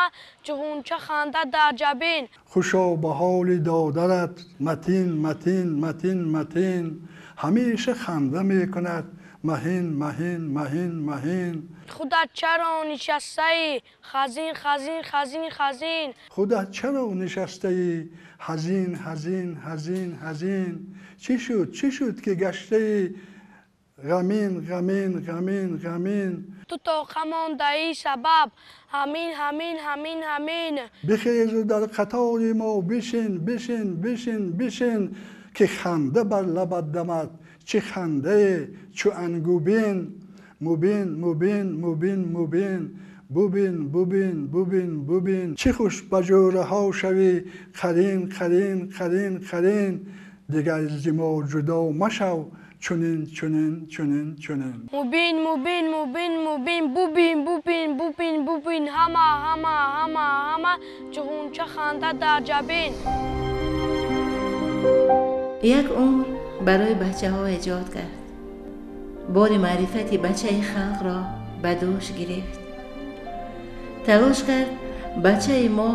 ҳама чу ғунча ханда дар ҷабин. Хушо ба ҳоли додарат матин матин матин матин, ҳамеша ханда мекунад маҳин маҳин маҳин маҳин. Худат чаро нишастаӣ хазин хазин хазин хазин? Худат чаро нишастаӣ ҳазин ҳазин ҳазин ҳазин? Чӣ шуд, чӣ шуд ки гаштаӣ ғамин ғамин ғамин ғамин? Ту тоқа мондаӣ сабаб ҳамин ҳамин ҳамин ҳамин. Бихезу дар қатори мо бишин бишин бишин бишин, ки ханда бар лабат дамад чӣ хандае чу ангубин. Мубин мубин мубин мубин, бубин бубин бубин бубин. Чӣ хуш ба ҷӯраҳо шавӣ қарин қарин қарин қарин, дигар зи мо ҷудо машав чунин чунин чунин чунин. Мубин мубин мубин мубин, бубин бубин бубин бубин, ҳама ҳама ҳама ҳама чу ғунча ханда дар ҷабин. Як умр барои бачаҳо эҷод кард, бори маърифати бачаи халқро ба дӯш гирифт. Талош кард бачаи мо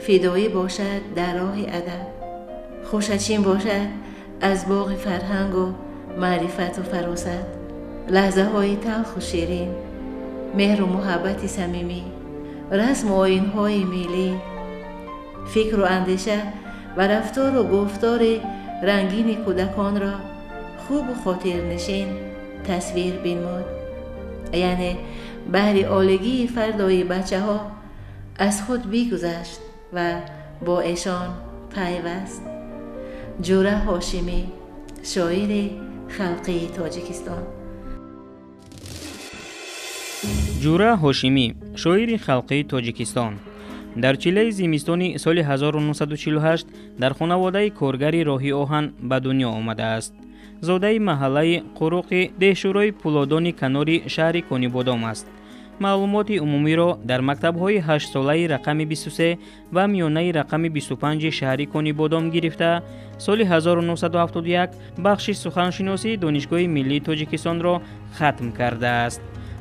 фидоӣ бошад дар роҳи адаб, хушачин бошад аз боғи фарҳангу маърифату фаросат. Лаҳзаҳои талху ширин, меҳру муҳаббати самимӣ, расму оинҳои миллӣ, фикру андеша ва рафтору гуфтори рангини кӯдаконро хубу хотирнишин тасвир бинмуд. Яъне баҳри олигии фардои бачаҳо аз худ бигузашт ва бо эшон пайваст. Ҷура Ҳошимӣ, шоири халқии Тоҷикистон. Ҷура Ҳошимӣ, шоири халқии Тоҷикистон, дар чилаи зимистони соли 1948 дар хонаводаи коргари роҳи оҳан ба дунё омадааст. Зодаи маҳаллаи Қуруқи деҳшӯрои Пулодони канори шаҳри Конибодом аст. Маълумоти умумиро дар мактабҳои ҳаштсолаи рақами 23 ва миёнаи рақами 25 шаҳри Конибодом гирифта, соли 1971 бахши суханшиносии Донишгоҳи миллии Тоҷикистонро хатм кардааст.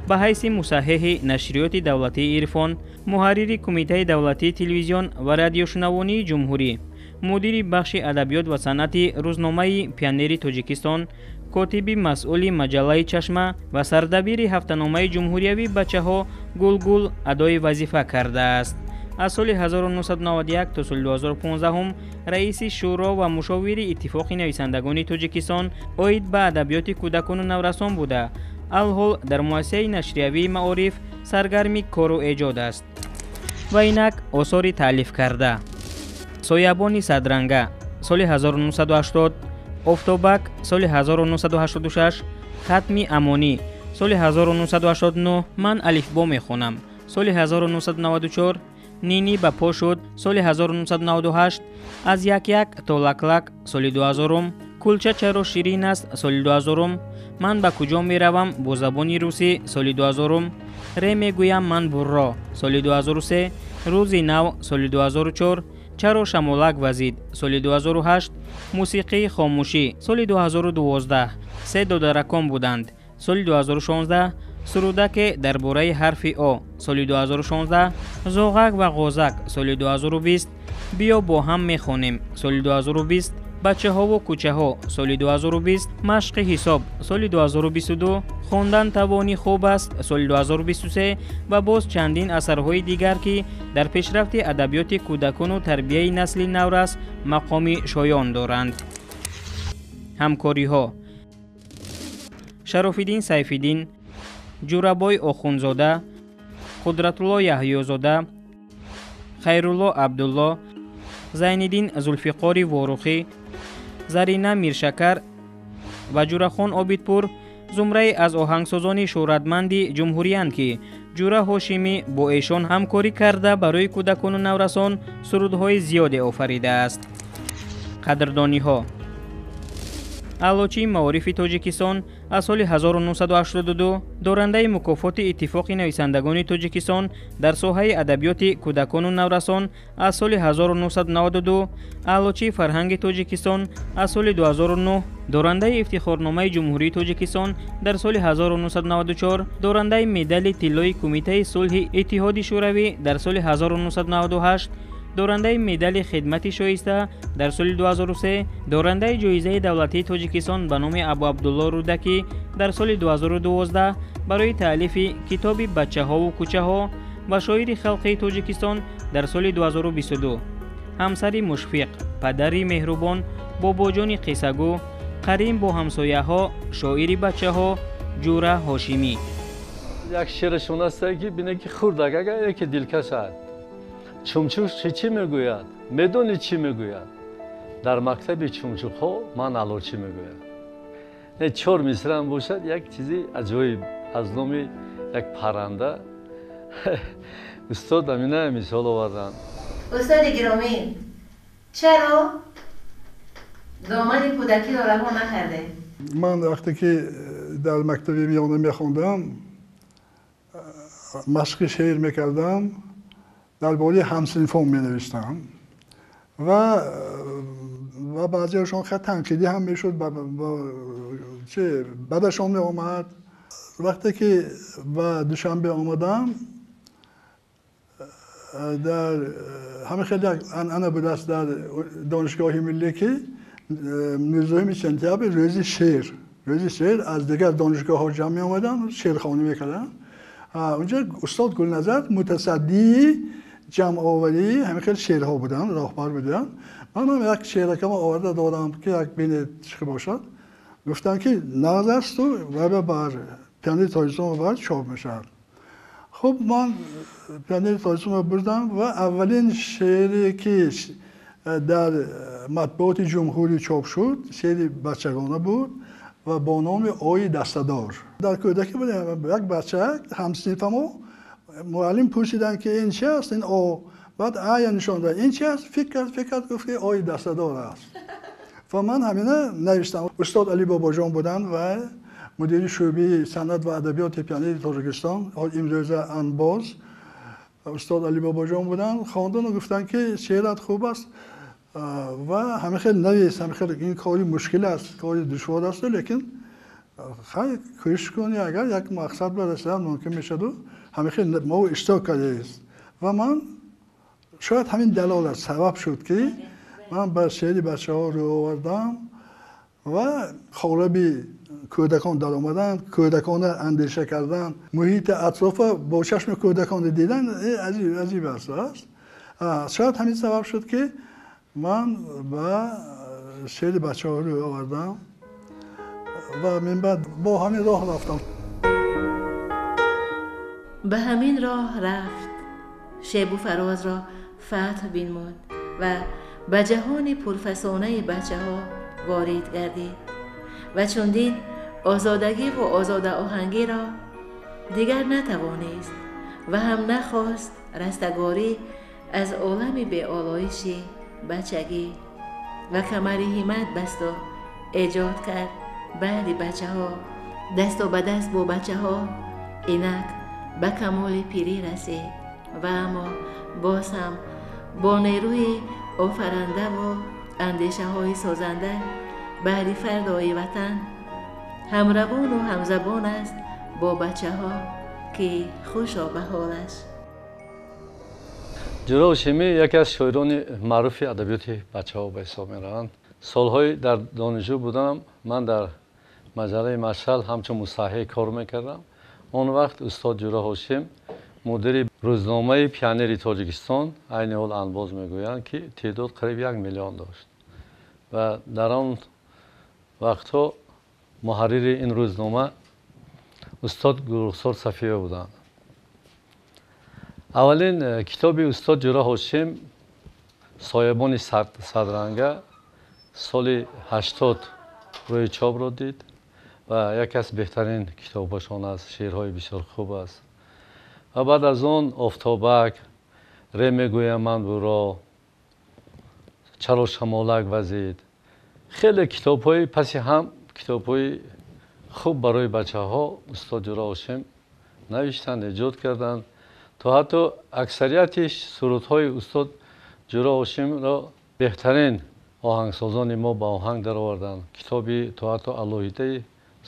Ба ҳайси мусаҳҳиҳи нашриёти давлатии Ирфон, муҳаррири Кумитаи давлатии телевизион ва радиошунавонии ҷумҳурӣ, мудири бахши адабиёт ва санъати рӯзномаи Пионери Тоҷикистон, котиби масъули маҷаллаи Чашма ва сардабири ҳафтаномаи ҷумҳуриявии бачаҳо Гулгул адои вазифа кардааст. Аз соли 1991 то соли 2015 раиси шӯро ва мушовири Иттифоқи нависандагони Тоҷикистон оид ба адабиёти кӯдакону наврасон буда, алҳол дар муассисаи нашриявии Маориф саргарми кору эҷод аст. Ва инак осори таълифкарда: Соябони садранга соли 1980, Офтобак соли 1986, Хатми амонӣ соли 1989, Ман алифбо мехонам соли 1994, Нинӣ ба по шуд соли 1998, Аз як-як то лак-лак соли 2000, Кулча чаро ширин аст соли 2000, Ман ба куҷо меравам бо забони русӣ соли 2000, Ре мегӯям ман бурро соли 2003, Рӯзи нав соли 2004, Чаро шамолак вазид соли 2008, Мусиқии хомӯшӣ соли 2012, Се додаракон буданд соли 2016, Сурудаке дар бораи ҳарфи О соли 2016, Зоғак ва ғозак соли 2020, Биё бо ҳам мехонем соли 2020, Бачаҳову кӯчаҳо соли 2020, Машқи ҳисоб соли 2022, Хондан тавони хуб аст соли 2023 ва боз чандин асарҳои дигар, ки дар пешрафти адабиёти кӯдакону тарбияи насли наврас мақоми шоён доранд. Ҳамкориҳо: Шарофиддин Сайфиддин, Ҷурабой Охунзода, Қудратулло Яҳёзода, Хайрулло Абдулло, Зайниддин Зулфиқори Ворухӣ, Зарина Миршакар ва Ҷурахон Обидпур зумрае аз оҳангсозони шӯҳратманди ҷумҳуриянд, ки Ҷура Ҳошимӣ бо эшон ҳамкорӣ карда барои кӯдакону наврасон сурудҳои зиёде офаридааст. Қадрдониҳо: Аълочии маорифи Тоҷикистон аз соли 1982, дорандаи мукофоти Иттифоқи нависандагони Тоҷикистон дар соҳаи адабиёти кӯдакону наврасон аз соли 1992, Аълочии фарҳанги Тоҷикистон аз соли 2009. Дорандаи ифтихорномаи Ҷумҳурии Тоҷикистон дар соли 1994, дорандаи медали тиллои Кумитаи сулҳи Иттиҳоди Шӯравӣ дар соли 1998, дорандаи медали хидмати шоиста дар соли 2003, дорандаи ҷоизаи давлатии Тоҷикистон ба номи Абу Абдулло Рӯдакӣ дар соли 2012 барои таълифи китоби «Бачаҳову кӯчаҳо» ва шоири халқии Тоҷикистон дар соли 2022. Ҳамсари мушфиқ, падари меҳрубон, бобоҷони қиссагӯ, қарин бо ҳамсояҳо, шоири бачаҳо Ҷура Ҳошимӣ. Як шеърашон аст, ки бине, ки хурдак агар яке дилкаш аст. Чумчуқ чӣ мегӯяд? Медонӣ, чӣ мегӯяд? Дар мактаби чумчуқҳо ман аълочӣ мегӯяд. Не, чор мисраам бошад, як чизи аҷоиб аз номи як парранда устод амина мисол оварданд. Устоди гиромӣ, чаро домани кӯдакиро раҳо накардед? Ман вақте ки дар мактаби миёна мехондам, машқи шеър мекардам, дар бораи ҳамсинфон менавиштам ва баъзеашон хеле танқидӣ ҳам мешуд, чи бадашон меомад. Вақте ки ба Душанбе омадам, дар ҳама хеле як анъана будааст дар Донишгоҳи миллӣ, ки 19 сентябр рӯзи шеър аз дигар донишгоҳҳо ҷамъ меомаданд, шеърхонӣ мекарданд. Унҷа устод Гулназар мутасаддии ҷамъоварии ҳамин хел шеърҳо буданд, роҳбар буданд. Манам як шеъракама оварда додам, ки як бинед, чӣ бошад. Гуфтанд, ки нағз асту ва бар «Пионери Тоҷикистон» бар чоп мешавад. Хуб, ман «Пионери Тоҷикистонро» бурдам ва аввалин шеъре, ки дар матбуоти ҷумҳурӣ чоп шуд, шеъри бачагона буд ва бо номи «Ои дастадор». Дар кӯдакӣ будем, як бача ҳамсинфамо, муаллим пурсиданд, ки ин чи аст, ин о, баъд ая нишон дод, ин чи аст? Фикр кард, фикр кард, гуфт, ки ои дастадор аст. Ва ман ҳамина навиштам. Устод Али Бобоҷон буданд ва мудири шӯъбаи санъат ва адабиёти «Пионери Тоҷикистон», имрӯза «Анбоз», устод Али Бобоҷон буданд. Хондану гуфтанд, ки шеърат хуб аст ва ҳама хел навис, ҳама хел ин кори мушкил аст, кори душвор аст, лекин хай, кӯшиш кунӣ, агар як мақсад барасидан мумкин мешаду ҳама хел мо иштирок кардаист. Ва ман шояд ҳамин далолат сабаб шуд, ки ман ба шеъри бачаҳо рӯ овардам ва қолаби кӯдакон даромадан, кӯдакона андеша кардан, муҳити атрофа бо чашми кӯдакон дидан аҷиб аст. Шояд ҳамин сабаб шуд, ки ман ба шеъри бачаҳо рӯ овардам ва минбаъд бо ҳамин роҳ рафтам. Ба ҳамин роҳ рафт, шебу фарозро фатҳ бинмуд ва ба ҷаҳони пурфасонаи бачаҳо ворид гардид ва чун дид озодагиву озодаоҳангиро, дигар натавонист ва ҳам нахост растагорӣ аз олами беолоиши бачагӣ ва камари ҳиммат басту эҷод кард баъди бачаҳо, дасту ба даст бо бачаҳо. Инак ба камоли пирӣ расид ва аммо боз ҳам бо нерӯи офарандаву андешаҳои созанда баъди фардои ватан ҳамравону ҳамзабон аст бо бачаҳо, ки хушо ба ҳолаш. Ҷура Ҳошимӣ яке аз шоирони маъруфи адабиёти бачаҳо ба ҳисоб мераванд. Солҳои дар донишҷӯ буданам, ман дар маҷаллаи «Машъал» ҳамчун мусаҳҳиҳ кор мекардам. Он вақт устод Ҷура Ҳошим мудири рӯзномаи «Пионери Тоҷикистон», айни ҳол «Анбоз» мегӯянд, ки теъдод қариб 1 миллион дошт ва дар он вақтҳо муҳаррири ин рӯзнома устод Гулрухсор Сафиева буданд. Аввалин китоби устод Ҷура Ҳошим, «Соябони садранга», соли 80 рӯи чопро дид ва яке аз беҳтарин китобҳошон аст, шеърҳои бисёр хуб аст. Ва баъд аз он «Офтобак», «Ре мегӯям ман буро», «Чаро шамолак вазид», хеле китобҳои паси ҳам китобҳои хуб барои бачаҳо устод Ҷура Ҳошим навиштанд, эҷод карданд. То ҳатто аксарияти сурудҳои устод Ҷура Ҳошимро беҳтарин Оҳангсозони мо ба оҳанг дароварданд. Китоби то ҳатто алоҳидаи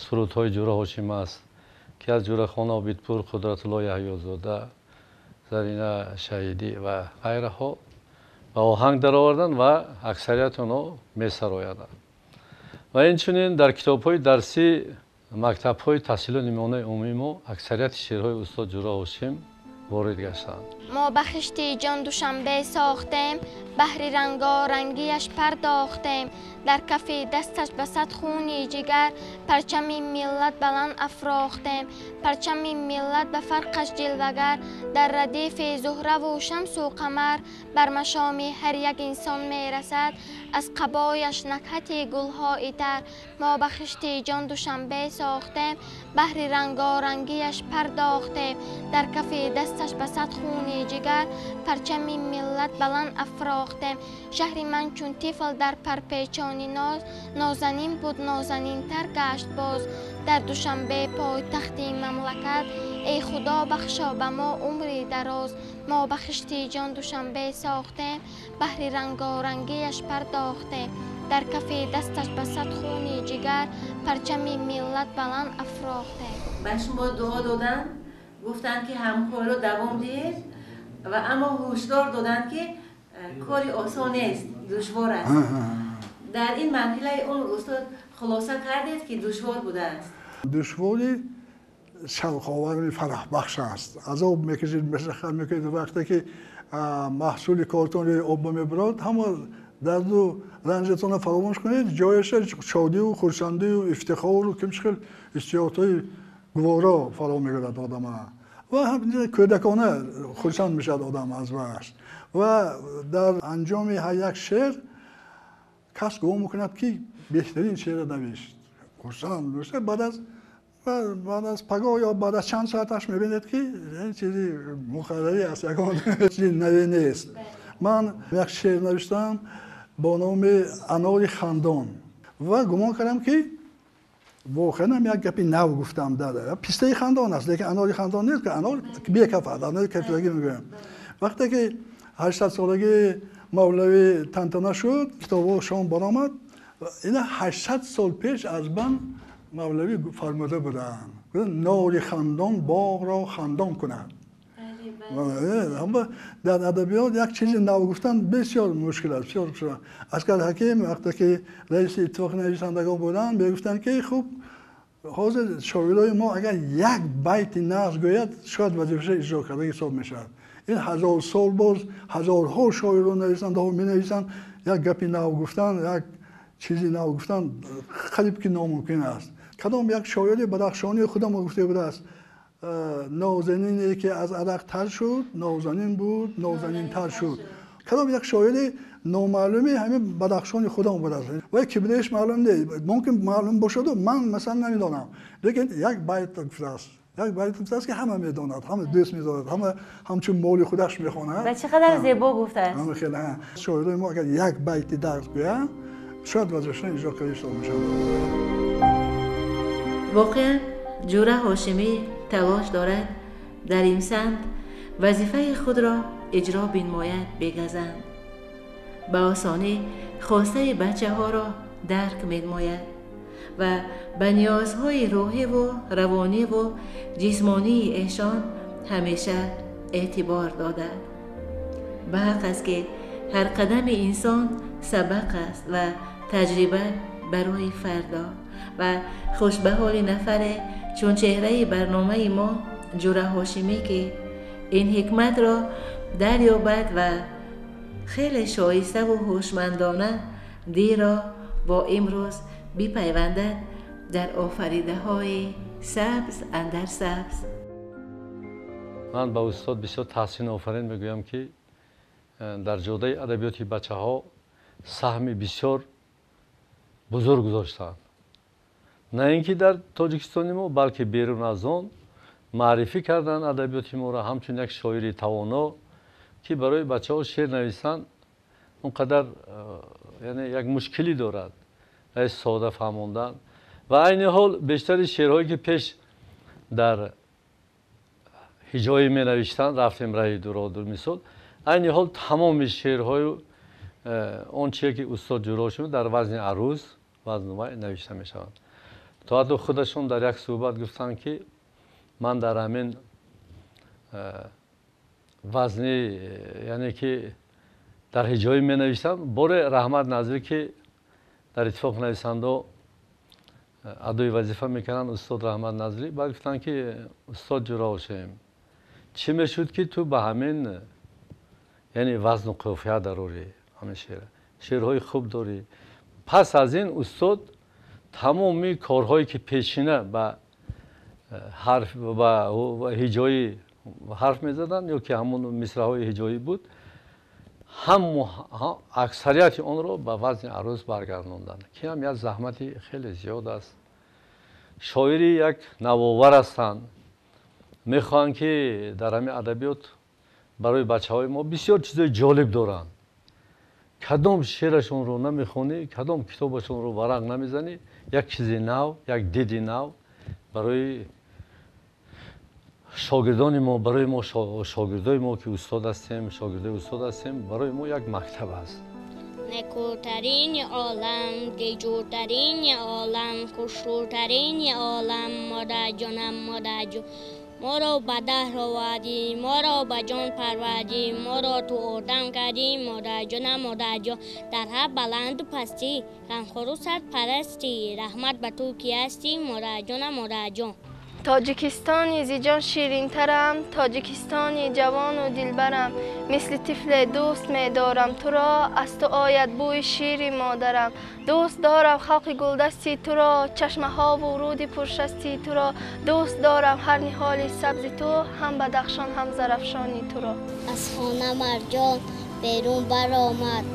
сурудҳои Ҷура Ҳошим аст, ки аз Ҷурахон Обидпур, Қудратулло Яҳёзода, Зарина Шаҳидӣ ва ғайраҳо ба оҳанг дароварданд ва аксарияти онҳо месарояданд. Ва инчунин дар китобҳои дарсии мактабҳои таҳсилоти миёнаи умумии мо аксарияти шеърҳои устод Ҷура Ҳошим ворид гаштанд. Мо ба хишти ҷон Душанбе сохтем, баҳри рангорангиаш пардохтем. Дар кафи дасташ ба сад хуни ҷигар парчами миллат баланд афрохтем. Парчами миллат ба фарқаш ҷилвагар, дар радифи зуҳраву шамсу қамар. Бар машоми ҳар як инсон мерасад, аз қабояш накҳати гулҳои тар. Мо ба хишти ҷон Душанбе сохтем, баҳри рангорангиаш пардохтем. Дар кафи дасташ ба сад хуни ҷигар парчами миллат баланд афрохтем. Шаҳри ман чун тифл дар парпечони ноз, нозанин буд, нозанинтар гашт боз. Дар Душанбе пойтахти мамлакат, эй Худо бахшо ба мо умри дароз. Мо ба хишти ҷон Душанбе сохтем, баҳри рангорангиаш пардохтем. Дар кафи дасташ ба сад хуни ҷигар парчами миллат баланд афрохтем. Ба шумо дуо доданд, гуфтанд ки ҳамкориро давом диҳед, ва аммо ҳушдор доданд, ки кори осон нест, душвор аст. Дар ин марҳилаи умр, устод, хулоса кардед, ки душвор будааст? Душворӣ шавқовари фараҳбахш аст. Азоб мекашед, машаққат мекунед, вақте ки маҳсули кортон рӯи об мебарод, ҳама дарду ранҷатонро фаромӯш кунед, ҷояша шодию хурсандию ифтихору кимчи хел ҳиссиётҳои гуворо фаро мегирад одама ва кӯдакона хурсанд мешавад одам аз ваш. Ва дар анҷоми ҳар як шеър кас гумон мекунад, ки беҳтарин шеърро навишт, хурсанд мешавад. Баъд аз пагоҳ ё баъд аз чанд соаташ мебинед, ки ин чизи муқаррарӣ аст, ягон чизи наве нест. Ман як шеър навиштам бо номи «Анори хандон» ва гумон кардам, ки воқеан як гапи нав гуфтам. Дар пистаи хандон аст, лекин анори хандон нест, ки анор бекафад, анори кафидагӣ мегӯям. Вақте ки 800-солагии Мавлавӣ тантана шуд, китобҳо шом баромад, ина 800 сол пеш аз бан Мавлавӣ фармуда буданд: «Нори хандон боғро хандон кунад». Дар адабиёт як чизи нав гуфтан бисёр мушкил аст, бисёр мушкил. Аскар Ҳаким вақте ки раиси Иттифоқи нависандагон буданд, мегуфтанд, ки хуб, ҳозир шоирои мо агар як байти нағз гӯяд, шояд вазифаша иҷро карда ҳисоб мешавад. Ин ҳазор сол боз ҳазорҳо шоиру нависандаҳо менависанд, як гапи нав гуфтан, як чизи нав гуфтан қариб ки номумкин аст. Кадом як шоири бадахшонии худамо гуфта будааст: «Нозанине ки аз арақ тар шуд, нозанин буд, нозанинтар шуд». Кадом як шоири номаълуми ҳамин Бадахшони худам будааст ва ки будааш маълум не, мумкин маълум бошаду ман масалан намедонам, лекин як байт гуфтааст, як байт гуфтааст, ки ҳама медонад, ҳама дӯст медорад, ҳама ҳамчун моли худаш мехонад. Ва чӣ қадар зебо гуфтааст. Хеле шоирои мо агар як байти дарс гӯянд, шояд вазифашон иҷро карда ҳисоб мешавад. Воқеан, Ҷура Ҳошимӣ талош дорад дар ин самт вазифаи худро иҷро бинмояд. Бегазанд, ба осонӣ хостаи бачаҳоро дарк менамояд ва ба ниёзҳои рӯҳиву равониву ҷисмонии эшон ҳамеша эътибор додад. Ба ҳақ аст, ки ҳар қадами инсон сабақ аст ва таҷриба барои фардо. Ва хушбаҳоли нафаре чун чеҳраи барномаи мо Ҷура Ҳошимӣ, ки ин ҳикматро дарёбад ва хеле шоиставу ҳушмандона дирро бо имрӯз бипайвандад дар офаридаҳои сабз андар сабз. Ман ба устод бисёр таҳсину офарин мегӯям, ки дар ҷодаи адабиёти бачаҳо саҳми бисёр бузург гузоштанд, на ин ки дар Тоҷикистони мо, балки берун аз он маърифӣ карданд адабиёти моро, ҳамчун як шоири тавоно, ки барои бачаҳо шеър нависанд он қадар яъне як мушкилӣ дорад сода фаҳмондан. Ва айни ҳол бештари шеърҳое, ки пеш дар ҳиҷоӣ менавиштанд, «Рафтем раҳи дуродур», мисол, айни ҳол тамоми шеърҳою Он чизе ки устод Ҷӯра Ҳошимӣ дар вазни аруз, вазн навишта мешаванд. То ҳатто худашон дар як суҳбат гуфтанд, ки ман дар ҳамин вазни, яъне ки дар ҳиҷоӣ менависам. Боре Раҳмат Назрӣ, ки дар иттифоқ нависандао адои вазифа мекарданд, устод Раҳмат Назрӣ, баъд гуфтанд, ки устод Ҷӯра Ҳошим, чӣ мешуд, ки ту ба ҳамин, яъне вазну қофия дарорӣ, ҳамин шеър, шеърҳои хуб дорӣ. Пас аз ин устод тамоми корҳое ки пешина ба ҳарф, ба ҳиҷоӣ ҳарф мезаданд ё ки ҳамон мисраҳои ҳиҷоӣ буд, ҳам аксарияти онро ба вазни аруз баргардонданд, ки ҳам як заҳмати хеле зиёд аст. Шоири як навовар ҳастанд, мехоҳанд, ки дар ҳамин адабиёт барои бачаҳои мо бисёр чизои ҷолиб доранд. Кадом шеърашонро намехонӣ, кадом китобашонро варақ намезанӣ, як чизи нав, як диди нав барои шогирдони мо, барои мо, шогирдои мо ки устод ҳастем, шогирдои устод ҳастем, барои мо як мактаб аст. Некӯтарини олам, дилҷӯтарини олам, хушрӯтарини олам, модарҷонам, модарҷон, моро ба даҳр овардӣ, моро ба ҷон парвардӣ, моро ту одам кардӣ, модарҷонам, модарҷон. Дар ҳар баланду пастӣ, ғамхору сарпарастӣ, раҳмат ба ту ки ҳастӣ, модарҷонам, модарҷон. Тоҷикистони зи ҷон ширинтарам, Тоҷикистони ҷавону дилбарам, мисли тифле дӯст медорам туро, аз ту ояд бӯи шири модарам. Дӯст дорам халқи гулдасти туро, чашмаҳову руди пуршасти туро, дӯст дорам ҳар ниҳоли сабзи ту, ҳам Бадахшон, ҳам Зарафшони туро. Аз хона Марҷон берун баромад,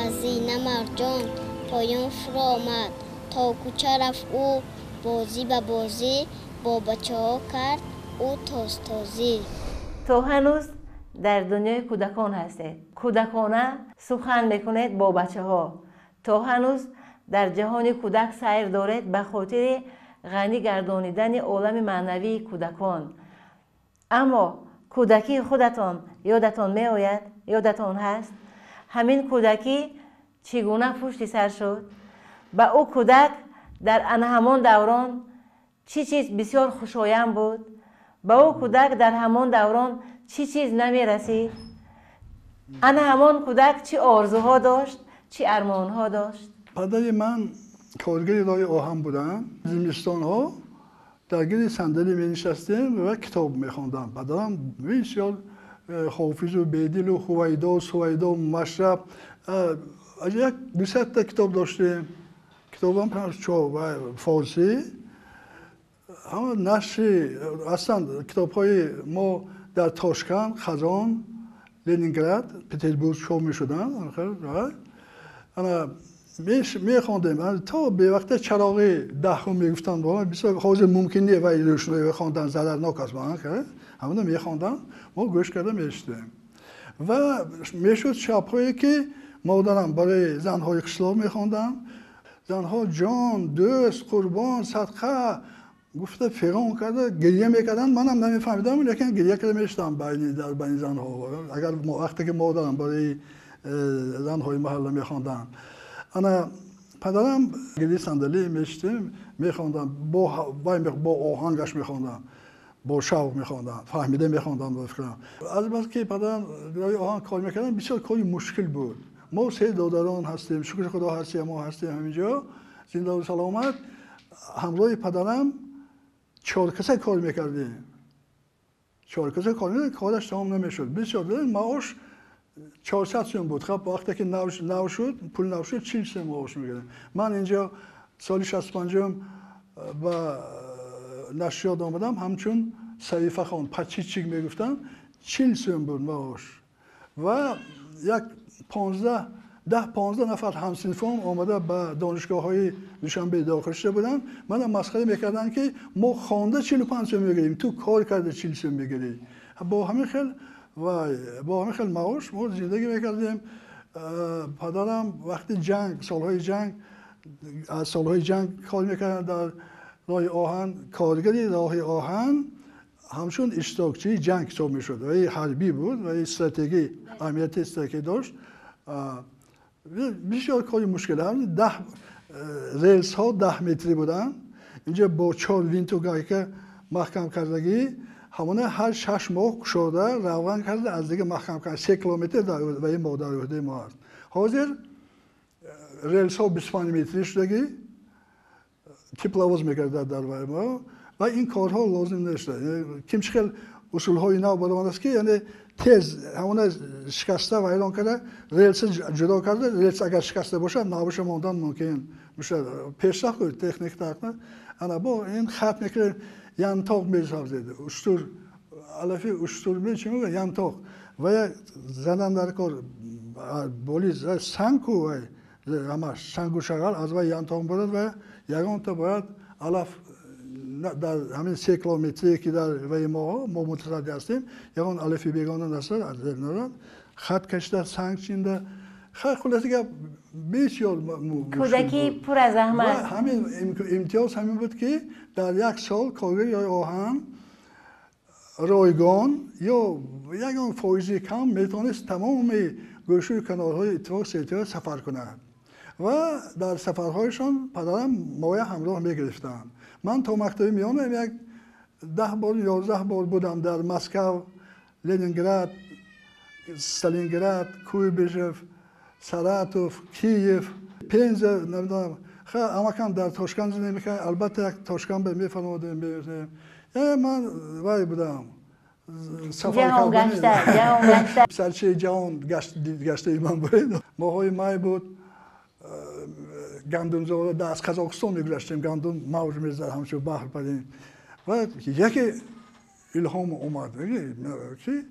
аз зина Марҷон поён фуромад, то кӯча рафт ӯ бозӣ ба бозӣ, бо бачаҳо кард ӯ тозтозӣ. То ҳанӯз дар дунёи кӯдакон ҳастед, кӯдакона сухан мекунед бо бачаҳо, то ҳанӯз дар ҷаҳони кӯдак сайр доред ба хотири ғанӣ гардонидани олами маънавии кӯдакон. Аммо кӯдакии худатон ёдатон меояд? Ёдатон ҳаст? Ҳамин кӯдакӣ чӣ гуна пушти сар шуд? Ба ӯ кӯдак дар ана ҳамон даврон чӣ чиз бисёр хушоянд буд? Ба ӯ кӯдак дар ҳамон даврон чӣ чиз намерасид? Ана ҳамон кӯдак чӣ орзуҳо дошт, чӣ армонҳо дошт? Падари ман коргари роҳи оҳан буданд. Зимистонҳо дар гирди сандалӣ менишастем ва китоб мехондам. Падарам бисёр Ҳофизу Бедилу Ҳувайдо, Сувайдо, Машраб, як дусадта китоб доштем. Китобам форсӣ, ҳама нашри ҳастанд. Китобҳои мо дар Тошканд, Қазон, Ленинград, Петербург чоп мешуданд. Ана мехондем то бевақта чароғи даҳум мегуфтанд. Бисёр ҳозир мумкин не вай рӯшноӣ хондан зарарнок аст. Ҳамона мехондам, мо гӯш карда мешудем. Ва мешуд шабҳое ки модарам барои занҳои қишлоқ мехондам. Занҳо ҷон, дӯст, қурбон, садқа гуфта фиғон карда гиря мекарданд. Манам намефаҳмидам, лекин гиря карда мешудам дар байни занҳо. Агар вақте ки модарам барои занҳои маҳалла мехонданд. Ана падарам гирди сандалӣ мешудем, мехондам, бо оҳангаш мехондам, бо шавқ мехондам, фаҳмида мехондам ба фикрам. Аз бас ки падарам роҳи оҳан кор мекарданд, бисёр кори мушкил буд. Мо се додарон ҳастем, шукри Худо ҳастем, мо ҳастем ҳаминҷо, зиндаву саломат. Ҳамроҳи падарам чоркаса кор мекардем. Чоркаса кор мекардем, кораш тамом намешуд. Бисёр маош 400 сум буд. Хаб вақте ки нав шуд, пул нав шуд, 40 сум маош мегирдем. Ман инҷо соли 65 ба нашриёт омадам, ҳамчун саҳифахон, пачичик мегуфтанд, 40 сум буд маош. Ва як 10-15 нафар ҳамсинфон омада ба донишгоҳҳои Душанбе дохил шуда буданд. Мана масхара мекарданд, ки мо хонда 45 сум мегирем, ту кор карда 40 сум мегирӣ. Бо ҳамин хел ва бо ҳамин хел маош мо зиндагӣ мекардем. Падарам вақти ҷанг, солҳои ҷанг, аз солҳои ҷанг кор мекарданд дар роҳи оҳан. Коргари роҳи оҳан ҳамчун иштирокчии ҷанг ҳисоб мешуд. Ва ҳарбӣ буд ва стратегӣ, аҳамияти стратегӣ дошт. Бисёр кори мушкил. 10 релсҳо 10 метрӣ буданд. Инҷа бо 4 винту гайка маҳкам кардагӣ, ҳамона ҳар 6 моҳ кушода равған карда аз дига маҳкам карда. 3 километр дар мо дар уҳдаи мо аст. Ҳозир релсҳо 25 метрӣ шудагӣ, тепловоз мегардад дар вай мо ва ин корҳо лозим нест. Ким чӣ хел усулҳои нав баромадааст, ки яъне тез ҳамона шикаста вайрон карда, релса ҷудо карда, релс агар шикаста бошад, навиша мондан мумкин. Пешрафт техника тақна. Ана бо ин хат мекунем, янтоқ месабзед. Уштур алафи уштур чӣ мегӯяд? Янтоқ. Ва задан дар кор боли сангку вай ҳамаш сангу шағал аз вай янтоқ бурад ва ягонта бояд алаф дар ҳамин 3 километрие ки дар ваи мо мутасадди ҳастем, ягон алафи бегона насад аз зер нарад. Хат кашида, санг чинда. Хулоса гап бисёр кӯдакӣ пур аз заҳмат. Ҳамин имтиёз ҳамин буд, ки дар як сол коргари оҳан ройгон ё ягон фоизи кам метавонист тамоми гӯшаю канорҳои иттифоқи Советиро сафар кунад. Ва дар сафарҳояшон падарам моя ҳамроҳ мегирифтанд. Ман то мактаби миёна як 10 бор 11 бор будам дар Москав, Ленинград, Сталинград, Куйбышев, Саратов, Киев, Пенза, намедонам. Амакам дар Тошканд зиндагӣ мекард, албатта як Тошканд ба мефармодем, мерафтем. Ман вай будам. Сафар кардани писарчаи ҷаҳон гаштаи ман буд. Моҳҳои май буд. Гандумзора аз Қазоқистон мегузаштем, гандум мавҷ мезад, ҳамчун баҳр парем. Ва яке илҳом омад, ки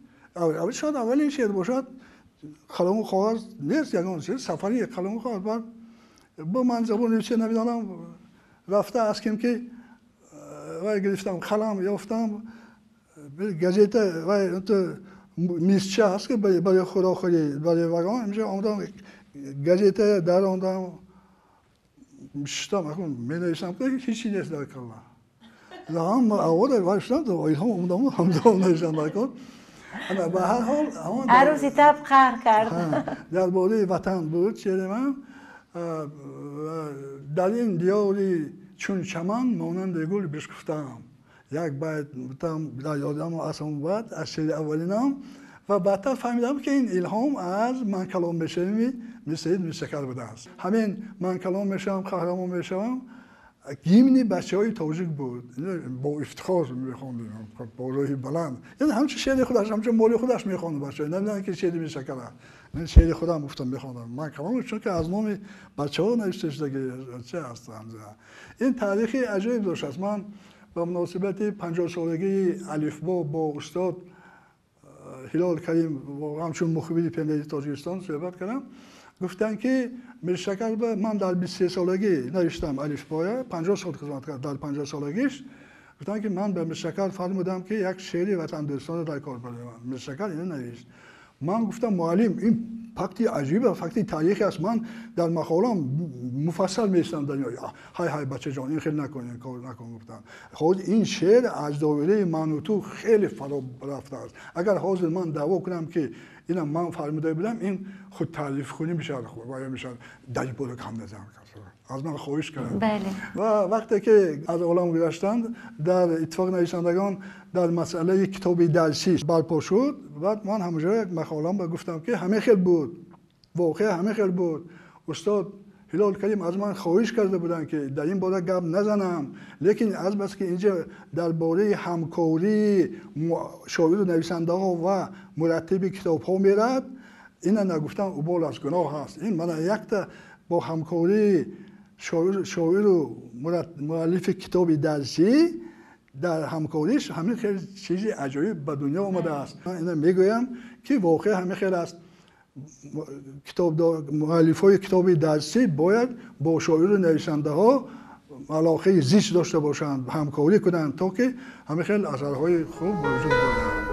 шояд аввалин шеър бошад, қаламу коғаз нест, ягон чиз, сафари қаламу коғаз. Баъд бо ман забони русия намедонам, рафта аз ким ки вай гирифтам, қалам ёфтам, газета вай мизча ҳаст, ки барои хӯрокхӯрӣ, барои вагон, инҷа омадам, газета дарондам, шиштам, акун менависам, ки ҳеҷ нест дар калла. Ҳам аввал вай шудам, илҳом омадам, ҳамзамон навиштам дар кор. Ба ҳар ҳол арӯси таб қаҳр кард. Дар бораи ватан буд шеъри ман. Дар ин диёри чун чаман монанди гул бишкуфтаам. Як байт дар ёдам аз он баъд аз шеъри аввалинам. Ва баъдтар фаҳмидам, ки ин илҳом аз ман калом мешавам Мирсаид Миршакар будааст. Ҳамин ман калом мешавам, қаҳрамон мешавам гимни бачаҳои тоҷик буд. Бо ифтихор мехондем, бо рӯҳи баланд. Яъне ҳамчун шеъри худаш, ҳамчун моли худаш мехонд бачаҳо. Намедонам ки шеъри Миршакар аст. Ман шеъри худам гуфтам мехондам. Ман калом, чунки аз номи бачаҳо навишта шуда, ки чӣ аст. Ин таърихи аҷоиб доштааст. Ман ба муносибати 50-солагии алифбо бо устод Ҳилол Карим ҳамчун мухбири пионери Тоҷикистон суҳбат кардам. Гуфтанд, ки Миршакар ман дар 23-солагӣ навиштам алифбоя, 50 сол хизмат кард, дар 50-солагиш гуфтанд, ки ман ба Миршакар фармудам, ки як шеъри ватандӯстонро дар кор барам. Миршакар ино навишт. Ман гуфтам, муаллим, ин факти аҷиб, факти таърихӣ аст. Ман дар мақолам муфассал меистам дар ҳай ҳай бачаҷон, ин хел накун, ин кор накун, гуфтам. Ҳозир ин шеър аз доираи ману ту хеле фаро рафтааст. Агар ҳозир ман даъво кунам, ки ина ман фармуда будам, ин худ таърифхунӣ мешавад, вая мешавад, дар боло кам назан. Аз ман хоҳиш карданд. Ва вақте ки аз олам гузаштанд, дар иттифоқи нависандагон дар масъалаи китоби дарсӣ барпо шуд. Баъд ман ҳамаҷо як мақолам ба гуфтам, ки ҳамин хел буд, воқеа ҳамин хел буд. Устод Ҳилол Карим аз ман хоҳиш карда буданд, ки дар ин бора гап назанам, лекин азбас ки инҷа дар бораи ҳамкории шоиру нависандаҳо ва мураттиби китобҳо мерад, ина нагуфтан убол аст, гуноҳ аст. Ин мана якта бо ҳамкории шоиру муаллифи китоби дарсӣ дар ҳамкориш ҳамин хел чизи аҷоиб ба дунё омадааст. Ман ина мегӯям, ки воқеа ҳамин хел аст. Муаллифҳои китоби дарсӣ бояд бо шоиру нависандаҳо алоқаи зич дошта бошанд, ҳамкорӣ кунанд, то ки ҳамин хел асарҳои хуб ба вуҷуд оянд.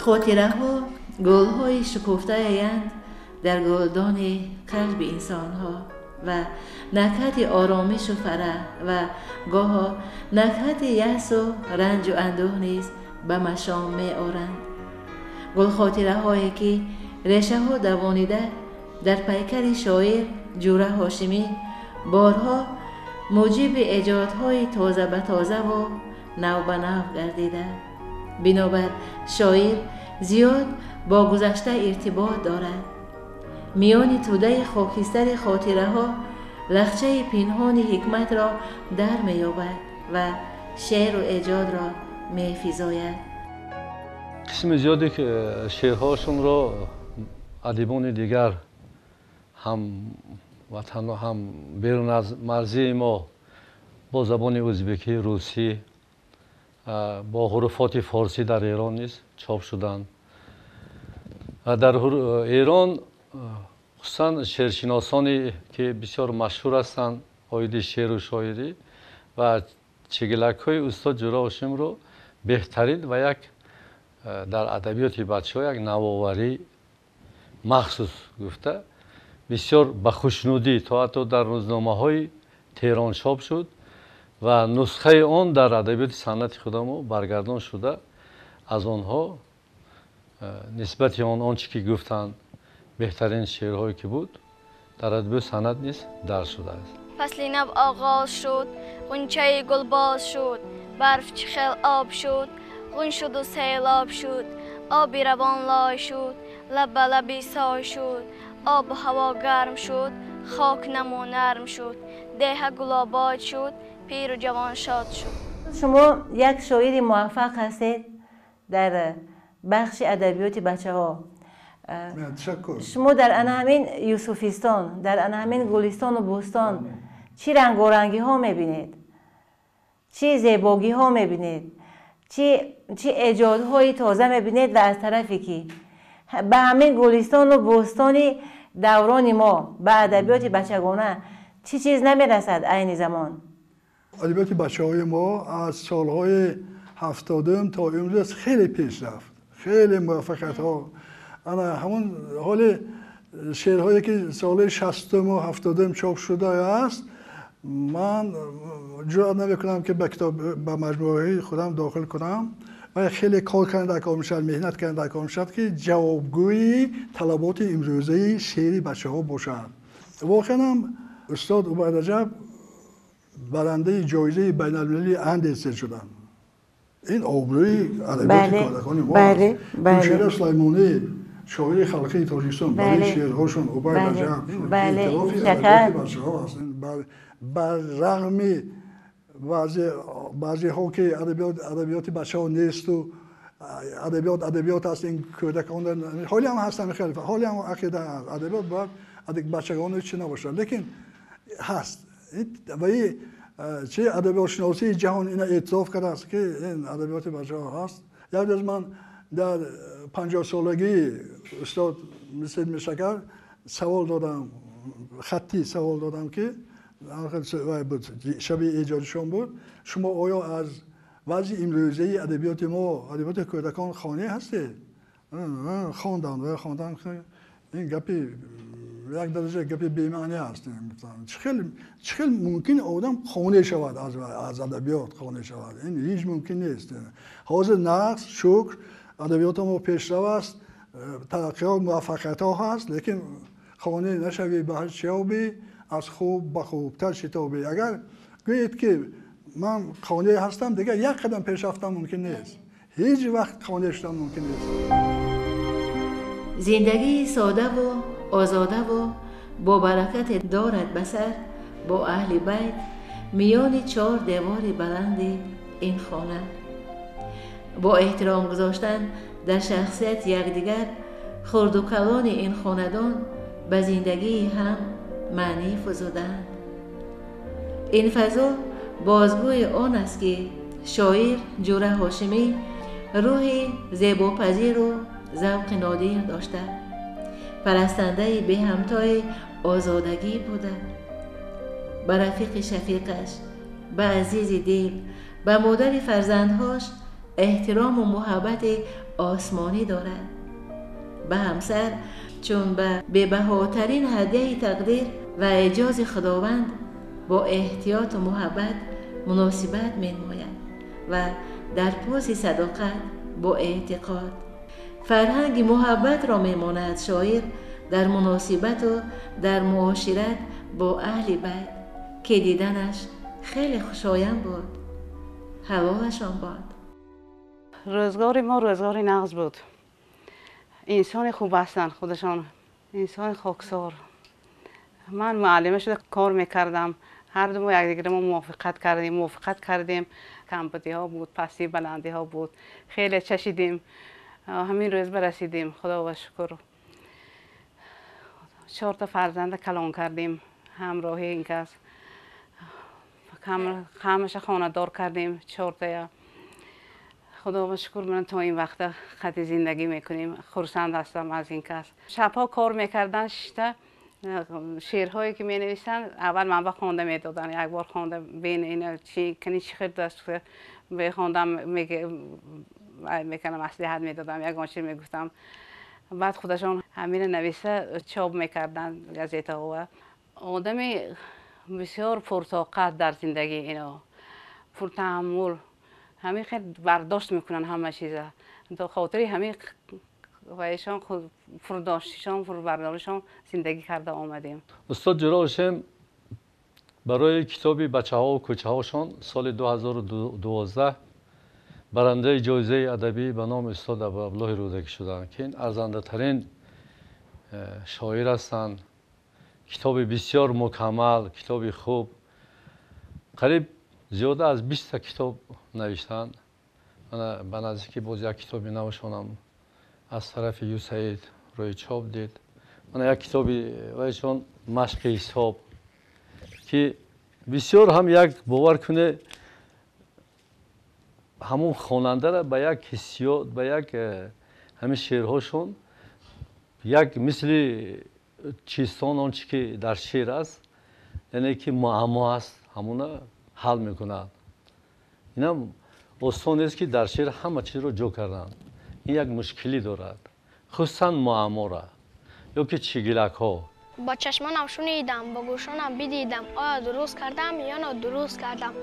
Хотираҳо гулҳои шукуфтааянд дар гулдони қалби инсонҳо ва накҳати оромишу фараҳ ва гоҳо накҳати яъсу ранҷу андӯҳ низ ба машом меоранд. Гулхотираҳое ки решаҳо давонида дар пайкари шоир Ҷура Ҳошимӣ борҳо муҷиби эҷодҳои тоза ба тозаву нав ба нав гардида. Бинобар шоир зиёд бо гузашта иртибот дорад. Миёни тӯдаи хокистари хотираҳо лахчаи пинҳони ҳикматро дар меёбад ва шеъру эҷодро мефизояд. Қисми зиёди шеърҳошонро адибони дигар ҳам ватану ҳам берун аз марзии мо бо забони ӯзбекӣ, русӣ, бо ҳуруфоти форсӣ дар Эрон низ чоп шуданд. Дар Эрон хусусан шеършиносоне ки бисёр машҳур ҳастанд оиди шеъру шоирӣ ва чигилакҳои устод Ҷура Ҳошимро беҳтарин ва як дар адабиёти бачаҳо як навоварӣ махсус гуфта бисёр ба хушнудӣ то ҳатто дар рӯзномаҳои Теҳрон чоп шуд ва нусхаи он дар адабиёти санъати худамо баргардон шуда аз онҳо нисбати он чӣ ки гуфтанд беҳтарин шеърҳое ки буд дар адабиёти санъат низ дарҷ шудааст. Фасли нав оғоз шуд, ғунчаи гулбоз шуд, барф чӣ хел об шуд, ғун шуду селоб шуд, оби равон лой шуд, лаб ба лаби сой шуд, обу ҳаво гарм шуд, хок наму нарм шуд, деҳа гулобод шуд, пиру ҷавон шод шуд. Шумо як шоири муваффақ ҳастед дар бахши адабиёти бачаҳо. Шумо дар ана ҳамин Юсуфистон, дар ана ҳамин Гулистону бӯстон чӣ рангорангиҳо мебинед, чӣ зебогиҳо мебинед, чӣ эҷодҳои тоза мебинед ва аз тарафе ки ба ҳамин Гулистону бӯстони даврони мо ба адабиёти бачагона чӣ чиз намерасад айни замон? Адабиёти бачаҳои мо аз солҳои 70 то имрӯз хеле пеш рафт, хеле муваффақиятҳо. Ана ҳамон ҳоли шеърҳое ки соли 60-ум 70-ум чоп шудааст, ман ҷуръат намекунам ки ба китоб ба маҷмӯаи худам дохил кунам ва хеле кор кардан дар кор мешавад, меҳнат кардан дар кор мешавад ки ҷавобгӯи талаботи имрӯзаи шеъри бачаҳо бошад. Воқеан ҳам устод Убайд Раҷаб барандаи ҷоизаи байналмилалии Андерсен шуданд. Ин обрӯи адабиёти кӯдакони мо аст. Гулшира Сулаймонӣ, шоири халқии Тоҷикистон, барои шеърҳошон Убайд Раҷаб эътирофи адабиёти бачаҳо аст. Бар рағми баъзеҳо ки адабиёти бачаҳо несту адабиёт адабиёт аст, ин кӯдакон ҳоле ҳам ҳастанд, хеле ҳоле ҳам ақида аст, адабиёт бояд бачагону чӣ набошад, лекин ҳаст. Ва чи адабиётшиносии ҷаҳон ина эътироф кардааст ки ин адабиёти бачаҳо ҳаст. Як рӯз ман дар 50-солагии устод Мирсайид Миршакар савол додам, хаттӣ савол додам ки шаби эҷодишон буд, шумо оё аз вазъи имрӯзаи адабиёти мо, адабиёти кӯдакон қонеъ ҳастед? Хондам ва хондам, ин гапи як дараҷа гапи бемаънӣ аст. Чӣ хел мумкин одам қонеъ шавад аз адабиёт, қонеъ шавад? Ин ҳеҷ мумкин нест. Ҳозир нақс, шукр, адабиёти мо пешрав аст, тараққиёт, муваффақиятҳо ҳаст, лекин қонеъ нашавӣ ба ҳар чиёбӣ, аз хуб ба хубтар шитобӣ. Агар гӯед ки ман қонеъ ҳастам, дигар як қадам пеш рафтан мумкин нест. Ҳеҷ вақт қонеъ шудан мумкин нест. Зиндагии содаву озодаву бо баракате дорад ба сар бо аҳли байт миёни чор девори баланди ин хона. Бо эҳтиром гузоштан дар шахсияти якдигар хурду калони ин хонадон ба зиндагии ҳам маънӣ фузуданд. Ин фазо бозгӯи он аст ки шоир Ҷура Ҳошимӣ рӯҳи зебопазиру завқи нодир дошта, парастандаи беҳамтои озодагӣ буда. Ба рафиқи шафиқаш, ба азизи дил, ба модари фарзандҳош эҳтирому муҳаббати осмонӣ дорад. Ба ҳамсар чун ба бебаҳотарин ҳадияи тақдир ва эъҷози Худованд бо эҳтиёту муҳаббат муносибат менамояд ва дар поси садоқат бо эътиқод. Фарҳанги муҳаббатро мемонад шоир дар муносибату дар муошират бо аҳли байт, ки диданаш хеле хушоянд буд. Ҳалолашон бод. Рӯзгори мо рӯзгори нағз буд. Инсони хуб ҳастанд худашон, инсони хоксор. Ман муаллима шуда кор мекардам. Ҳар ду мо якдигаро мо мувофиқат кардем. Камбудиҳо буд, пастӣ баландиҳо буд, хеле чашидем, ҳамин рӯз барасидем, худо ба шукр. Чорта фарзанда калон кардем ҳамроҳи ин кас, ҳамаша хонадор кардем чортая. Худо ба шукр, ман то ин вақта хати зиндагӣ мекунем. Хурсанд ҳастам аз ин кас. Шабҳо кор мекардан, шишта шеърҳое ки менависанд, аввал ман ба хонда медоданд. Як бор хонда бин, ина чи кани, чӣ хел даст бехондам, мекардам, маслиҳат медодам, ягон чиз мегуфтам. Баъд худашон ҳамина нависа чоп мекарданд газетаҳо. Одами бисёр пуртоқат дар зиндагӣ, ино пуртаҳаммул, ҳамин хел бардошт мекунанд ҳама чиза. То хотири ҳамин ваишон, пурдоштишон, пурбардоришон зиндагӣ карда омадем. Устод Ҷӯра Ҳошим барои китоби «Бачаҳову кӯчаҳошон» соли 2012 барандаи ҷоизаи адабӣ ба номи устод Абуабдуллоҳи Рӯдакӣ шуданд, ки ин арзандатарин шоир ҳастанд. Китоби бисёр мукаммал, китоби хуб, қариб зиёда аз 20-та китоб навиштанд. Ба наздикӣ боз як китоби навшонам аз тарафи ЮСАИД рӯи чоп дид. Мана як китоби вайшон, «Машқи ҳисоб», ки бисёр ҳам як, бовар куне, ҳамон хонандара ба як ҳиссиёт, ба як ҳамин шеърҳошон як мисли чистон, он чи ки дар шеър аст, яъне ки муаммо аст, ҳамона ҳал мекунад. Инам осон нест, ки дар шеър ҳама чизро ҷо карданд. Ин як мушкилӣ дорад, хусусан муаммора ё ки чигилакҳо. Бо чашмонам шунидам, бо гӯшонам бидидам, оё дуруст кардам ё нодуруст кардам?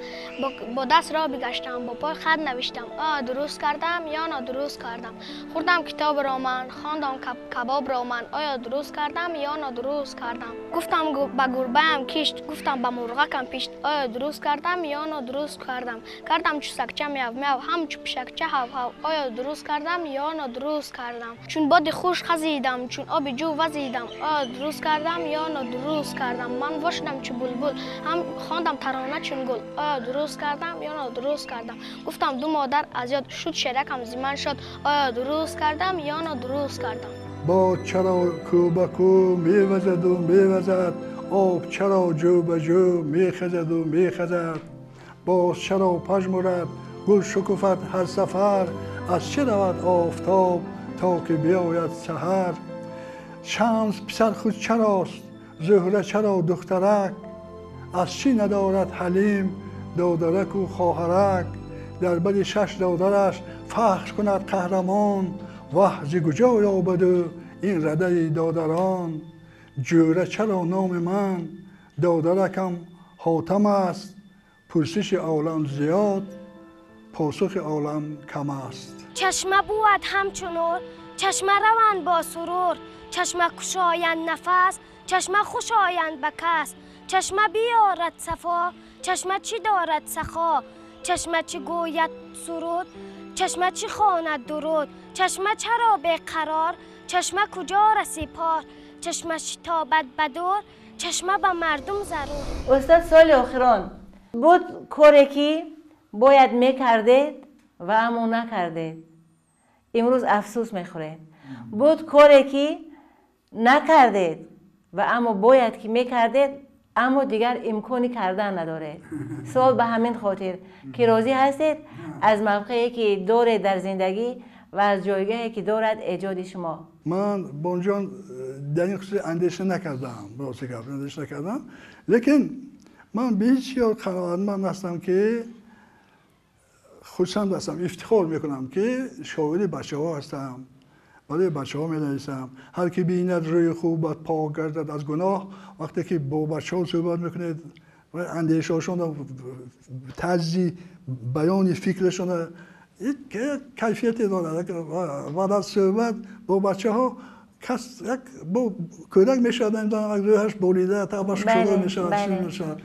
Бо даст роҳ бигаштам, бо пой хат навиштам, оё дуруст кардам ё нодуруст кардам? Хӯрдам китобро ман, хондам кабобро ман, оё дуруст кардам ё нодуруст кардам? Гуфтам ба гурбаям кишт, гуфтам ба мурғакам пишт, оё дуруст кардам ё нодуруст кардам? Кардам чу сагча мяв мяв, ҳам чу пишакча ҳав ҳав, оё дуруст кардам ё нодуруст кардам? Чун боди хуш хазидам, чун оби ҷӯ вазидам, оё дуруст кардам ё нодуруст кардам? Ман вошудам чу булбул, ҳам хондам тарона чун гул, оё дуруст кардам ё нодуруст кардам? Гуфтам ду модар аз ёд, шуд шеракам зи ман шод, оё дуруст кардам ё нодуруст кардам? Бод чаро кӯ ба кӯ мевазаду мевазад? Об чаро ҷӯ ба ҷӯ мехезаду мехезад? Боз чаро пажмурад, гул шукуфад ҳар сафар? Аз чӣ равад офтоб, то ки биёяд саҳар? Шамс писар худ чарост, Зуҳра чаро духтарак? Аз чӣ надорад Ҳалим додараку хоҳарак? Дар бари шаш додараш фахр кунад қаҳрамон, ваҳ, зи куҷо ёбаду ин радаи додарон? Ҷӯра чаро номи ман, додаракам Ҳотам аст? Пурсиши олам зиёд, посухи олам кам аст. Чашма бувад ҳамчу нур, чашма раванд бо сурур, чашма кушоянд нафас, чашма хуш оянд ба кас, чашма биёрад сафо, чашма чӣ дорад сахо, чашма чӣ гӯяд суруд, чашма чӣ хонад дуруд, чашма чаро беқарор, чашма куҷо расӣ пор, чашма шитобад ба дур, чашма ба мардум зарур. Устод, соли охирон буд, коре ки бояд мекардед ва аммо накардед, имрӯз афсӯс мехӯред? Буд коре ки накардед ва аммо бояд ки мекардед, аммо дигар имкони кардан надоред? Суол ба ҳамин хотир, ки розӣ ҳастед аз мавқее ки доред дар зиндагӣ ва аз ҷойгоҳе ки дорад эҷоди шумо? Ман, бонҷон, дар ин хусус андеша накардам, рости гап, андеша накардам, лекин ман бисёр қаноатманд ҳастам, ки хурсанд ҳастам, ифтихор мекунам, ки шоири бачаҳо ҳастам, барои бачаҳо менависам. Ҳар ки бинад рӯи хубат, пок гардад аз гуноҳ. Вақте ки бо бачаҳо суҳбат мекунед, андешаҳошонро, тарзи баёни фикрашонро یک کیفیتی دارد. بعد از صحبت با بچه ها کس یک با کودک میشود، نمیدونم روحش بولیده تبش شده میشود.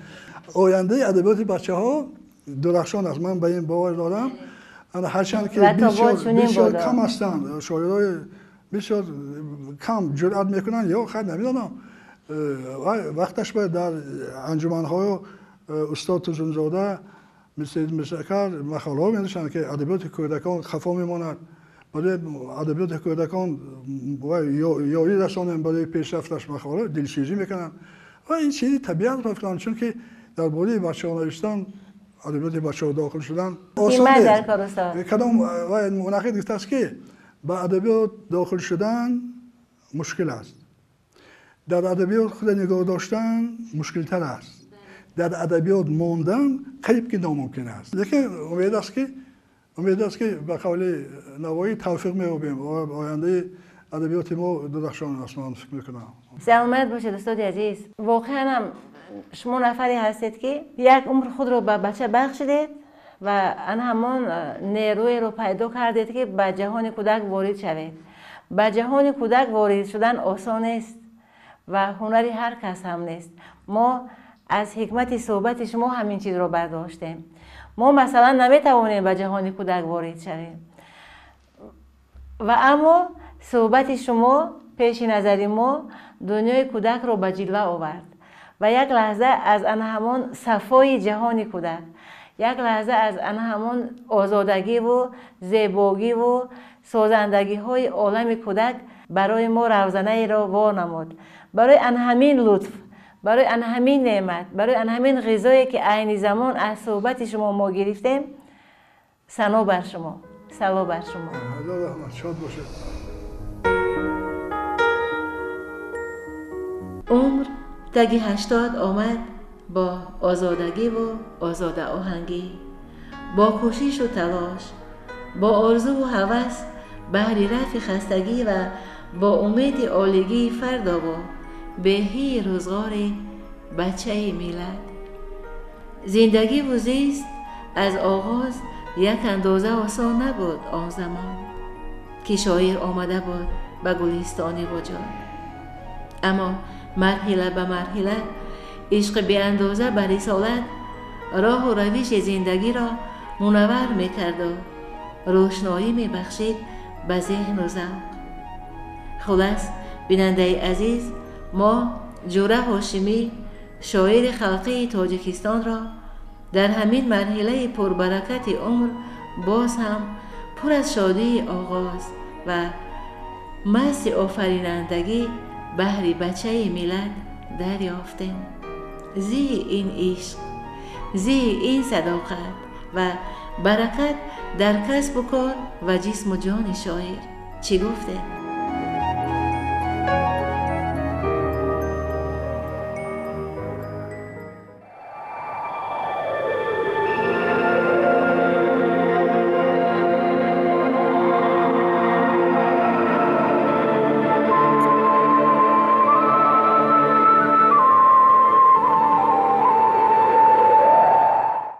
آینده ادبیات بچه ها درخشان است، من به این باور دارم. هرچند که بسیار کم هستند شاعرای بسیار کم جرأت میکنن یا خیر نمیدونم. وقتش باید در انجمن‌های استاد توزنزاده مثل کار مقاله می‌نویسند که ادبیات کودکان خفا میماند، برای ادبیات کودکان یاری رسانیم برای پیشرفتش مقاله دلسوزی میکنن و این چیزی طبیعت رفتن، چون که درباره بچه‌ها نوشتن ادبیات بچه‌ها داخل شدن آسان نیست. کدام منعقد گفته است که به ادبیات داخل شدن مشکل است، در ادبیات خود نگاه داشتن مشکل تر است، در ادبیات ماندن قریب که ناممکن است. لیکن امید است که به قول نوایی توفیق می‌یابیم و آینده ادبیات ما درخشان است، من فکر می‌کنم. سلامت باشید استاد عزیز. واقعا هم شما نفری هستید که یک عمر خود رو به بچه بخشیدید و ان همان نیروی رو پیدا کردید که به جهان کودک وارد شوید. به جهان کودک وارد شدن آسان نیست و هنری هر کس هم نیست. ما از حکمت صحبت شما همین چیز رو برداشتیم. ما مثلا نمیتوانیم به جهان کودک وارد شویم و اما صحبت شما پیش نظر ما دنیای کودک رو به جلوه آورد و یک لحظه از ان همان صفای جهان کودک، یک لحظه از ان همان آزادگی و زیبایی و سازندگی های عالم کودک برای ما روزنه را وا نمود. برای ان همین لطف، برای ان همین نعمت، برای ان همین غذایی که عین زمان از صحبت شما ما گرفتیم، ثنا بر شما، سلا بر شما. الله رحمت، شاد باشید. عمر تگی 80 آمد با آزادگی و آزاده آهنگی، با کوشش و تلاش، با آرزو و هوس بهر رفع خستگی و با امید عالیگی فردا و بهی روزگار بچه میلد. زندگی و زیست از آغاز یک اندازه آسان نبود آن زمان که شاعر آمده بود به گلستان وجود، اما مرحله به مرحله عشق بی اندازه به رسالت راه و روش زندگی را منور میکرد و روشنایی میبخشید به ذهن و ذوق. خلاص بیننده عزیز، ما جوره هاشمی شاعر خلقی تاجیکستان را در همین مرحله پربرکت عمر باز هم پر از شادی آغاز و مست آفرینندگی بهر بچه ملت دریافتیم. زی این عشق، زی این صداقت و برکت در کسب و کار و جسم و جان شاعر. چی گفته؟